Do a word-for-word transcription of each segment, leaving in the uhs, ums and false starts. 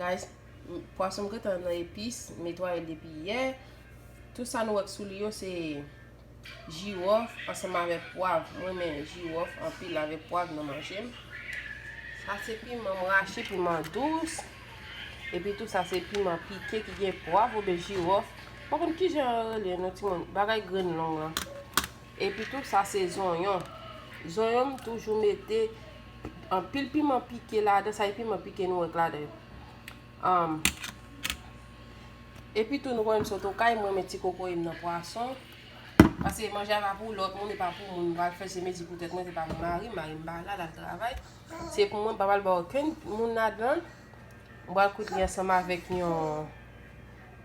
Guys, m- pwason m gentan nan epis, m netwaye l depi yè. Tout sa nou wè k sou li yo se jiwòf ansanm avèk pwav. Mwen renmen jiwòf anpil avèk pwav nan manje m. Sa se piman m rache, piman dous. Epi tou sa se piman pike ki gen pwav oubyen jiwòf. M pa konn kijan yo rele non timoun. Bagay grenn long lan. Epi tou sa se zonyon. Zonyon m toujou mete anpil piman pike ladan, sa e piman pike nou wè k ladan yo. Um, epi tou nou konnen m sot Okay, mwen renmen ti kokoye m nan pwason. Paske manje a pa pou lòt moun, e pa pou moun. M pral fè se mezi pou tèt mwen, se pa pou mari m, mari m pa la, l al travay. Se pou mwen, m pa pral ba okenn moun ladan. M pral kwit li ansanm avèk yon,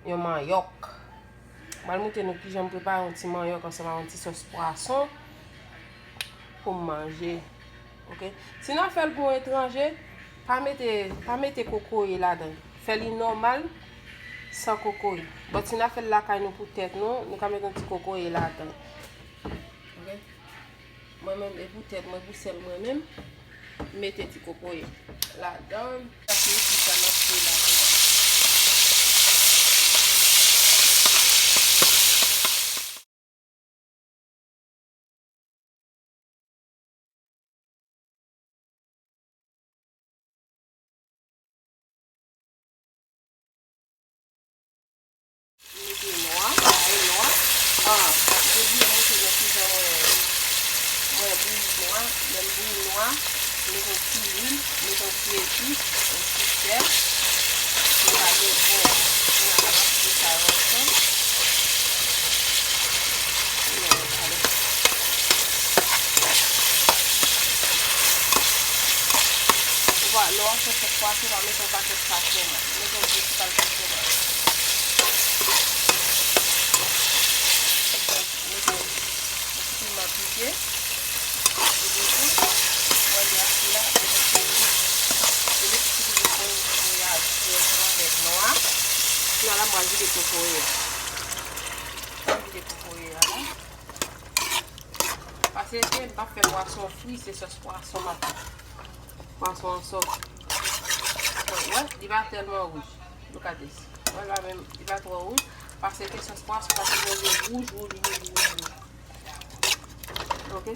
yon manyòk. M pral montre nou kijan m prepare yon ti manyòk ansanm ak yon ti sòs pwason pou m manje. Oke? Si n ap fè l pou yon etranje, pa mete, pa mete kokoye ladan. Fè li nòmal, san kokoye. But si n ap fè l lakay nou pou tèt nou, nou ka mete yon ti kokoye ladan. Oke? Mwen menm, e pou tèt mwen, pou sèl mwen menm, m mete ti kokoye ladan. Sa se epis sa m ap fouye ladan. M mete nwa, kare nwa. Ah, m te bliye montre nou kijan mwen, mwen bouyi nwa. Lè m bouyi nwa, m mete yon ti lwil, m mete yon ti epis, yon ti sèl. Pou l pa gen bon. Kounye a la, m ap fouye sa yo ansanm. Ou pa, lè w ap fè sòs pwason, pa mete yon pakèt sa tomat. Mete yon gwo ti kal sa tomat. Mete yon ti piman pike. Epi tou, mwen li ap fè la, mete ti, mete ti kokoye a, kokoye ansanm avèk nwa. Kounye a la, mwen vide kokoye a. Mwen vide kokoye a la. Paske m p ap fè pwason fri, se sòs pwason m ap fè. Pwason an sòs. Wè, li pa tèlman wouj. Look at this. Wè, li pa menm, li pa twò wouj. Paske sòs pwason pa sipoze wouj, wouj, wouj, wouj, wouj. Oke?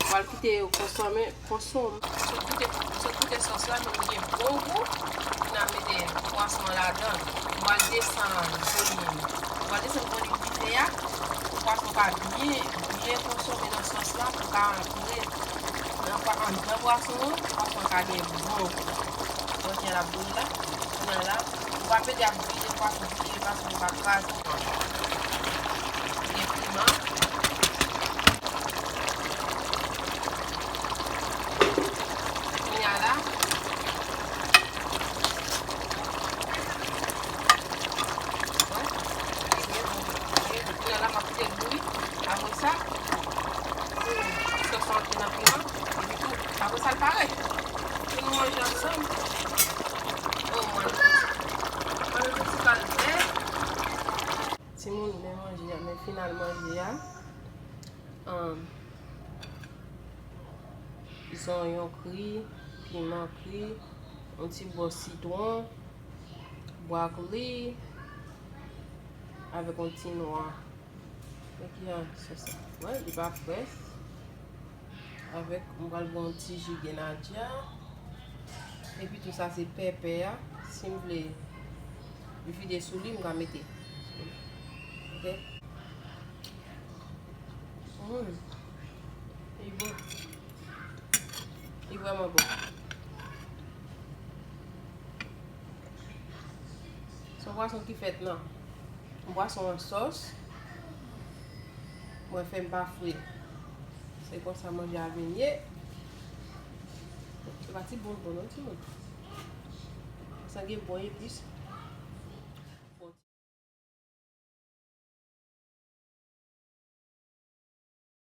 Pral kite yo konsome, konsome. Sot kite, sot kite sòs la, men li gen bon gou. Kounye a mete pwason an ladan. M pral desann volim. M pral desann volim dife a. Pou pwason ka byen, byen konsome nan sòs la, pou ka antre nan pwa-, anndan pwason an, pwason an ka gen bon gou. Kounye a l ap bouyi la, kounye a la, ou pa pede ap vire pwason, vire pwason, ou pa kraze. Gen piman. Kounye a la. Wè, li byen bon. Kounye a la, m ap kite l bouyi. Apre sa, sòs lan antre nan piman. Epi tou, apre sa, l pare. Pou nou manje ansanm. Oh, mwen, mwen, mwen, ti kalbè. Timoun, men manje a, men final manje a. Ahn, zonyon kri, piman kri, yon ti bò sitwon, bwakoli, avèk yon ti nwa. Men ki jan sòs sa. Wè, li pa frèt. Avèk, m pral bwè yon ti ji grenadya. Epi tou sa se pèpè a. Si m vle vide sou li, m ka mete. Oke? Mm. Li bon. Li vrèman bon. Se yon pwason ki fèt nan pwason an sòs. Mwen fè m pa fri. Se konsa manje a vin ye. Se pa ti bon bon non, timoun. Sa gen bon epis.